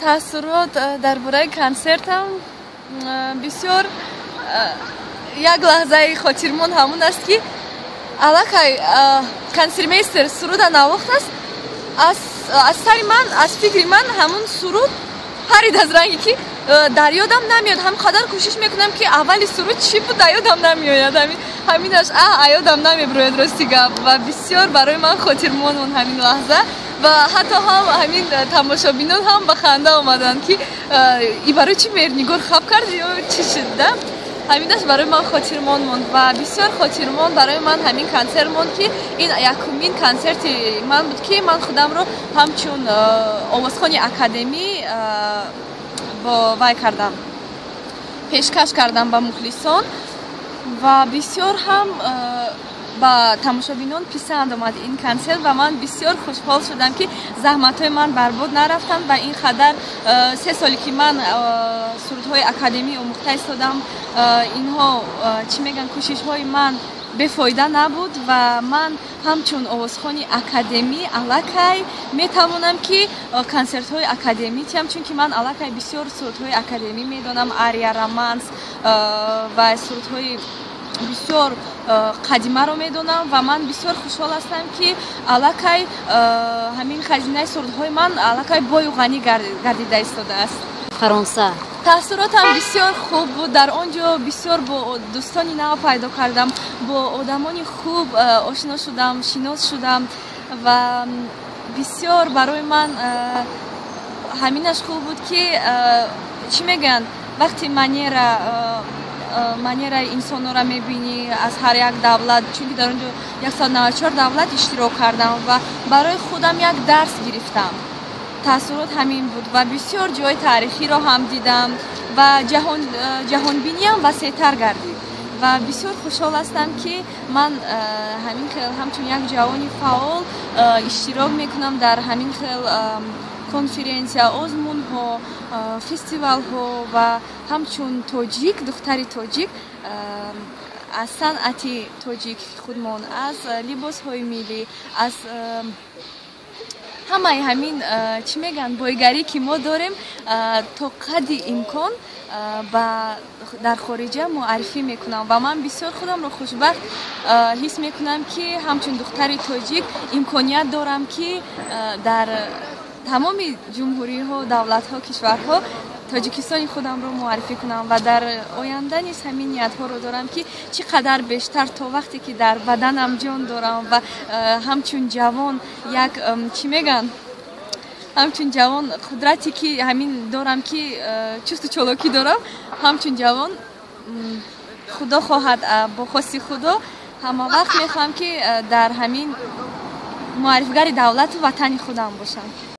Таассурот дар бораи консертам бисёр, як лаҳзаи хотирмон ҳамун аст, ки аллакай консертмейстер суруда навохтааст, аз сари ман, аз фикри ман ҳамун суруд парид, аз ранге ки дар ёдам намеояд. Ҳам қадар кӯшиш мекунам, ки аввали суруд чӣ буд, дар ёдам намеояд. Ҳаминаш ёдам намебирояд, рости гап. Ва бисёр барои ман хотирмон он ҳамин лаҳза. Ва ҳатто ҳам ҳамин тамошобинон ҳам ба ханда омаданд, ки и барои чӣ Меҳрнигор хаб кард ё чӣ шуд да. Ҳаминаш барои ман хотирмон монд. Ва бисёр хотирмон барои ман ҳамин консерт монд, ки ин якумин консерти ман буд, ки ман худамро ҳамчун овозхони академӣ бо вай кардам, пешкаш кардам ба мухлисон. Ва бисёр ҳам ба тамошобинон писанд омад ин консерт. Ва ман бисёр хушҳол шудам, ки заҳматҳои ман барбод нарафтанд. Ва ин қадар 3 соле ки ман сурудҳои академӣ омӯхта истодам, инҳо, чӣ мегӯянд, кӯшишҳои ман бефоида набуд. Ва ман ҳамчун овозхони академӣ аллакай метавонам, ки консертҳои академӣ тиҳам, чунки ман аллакай бисёр сурудҳои академӣ медонам: ария, романс ва сурудҳои бисёр қадимаро медонам. Ва ман бисёр хушҳол ҳастам, ки аллакай ҳамин хазинаи сурудҳои ман аллакай бою ғанӣ гардида истодааст. Фаронса. Таассуротам бисёр хуб буд. Дар он ҷо бисёр бо дӯстони нав пайдо кардам, бо одамони хуб ошно шудам, шинос шудам. Ва бисёр барои ман ҳаминаш хуб буд, ки, чӣ мегӯянд, вақти манераи инсонҳоро мебинӣ аз ҳар як давлат, чунки дар он ҷо 194 давлат иштирок кардам ва барои худам як дарс гирифтам. Таассурот ҳамин буд. Ва бисёр ҷои таърихиро ҳам дидам ва ҷаҳонбиниам васеътар гардид. Ва бисёр хушҳол ҳастам, ки ман ҳамин хел ҳамчун як ҷавони фаъол иштирок мекунам дар ҳамин хел конференсия, озмунҳо, фестивалҳо. Ва ҳамчун тоҷик, духтари тоҷик, аз санъати тоҷик худмон, аз либосҳои миллӣ, аз ҳамаи ҳамин, чӣ мегӯянд, бойгарӣ, ки мо дорем, то қадри имкон ба дар хориҷа муаррифӣ мекунам. Ва ман бисёр худамро хушбахт ҳис мекунам, ки ҳамчун духтари тоҷик имконият дорам, ки дар тамоми ҷумҳуриҳо, давлатҳо, кишварҳо Тоҷикистони худамро муаррифӣ кунам. Ва дар оянда низ ҳамин ниятҳоро дорам, ки чӣ қадар бештар, то вақте ки дар баданам ҷон дорам ва ҳамчун ҷавон як, чӣ мегӯянд, ҳамчун ҷавон қудрате ки ҳамин дорам, ки чусту чолокӣ дорам, ҳамчун ҷавон, Худо хоҳад, бо хости Худо, ҳама вақт мехоҳам, ки дар ҳамин муаррифигари давлату ватани худам бошам.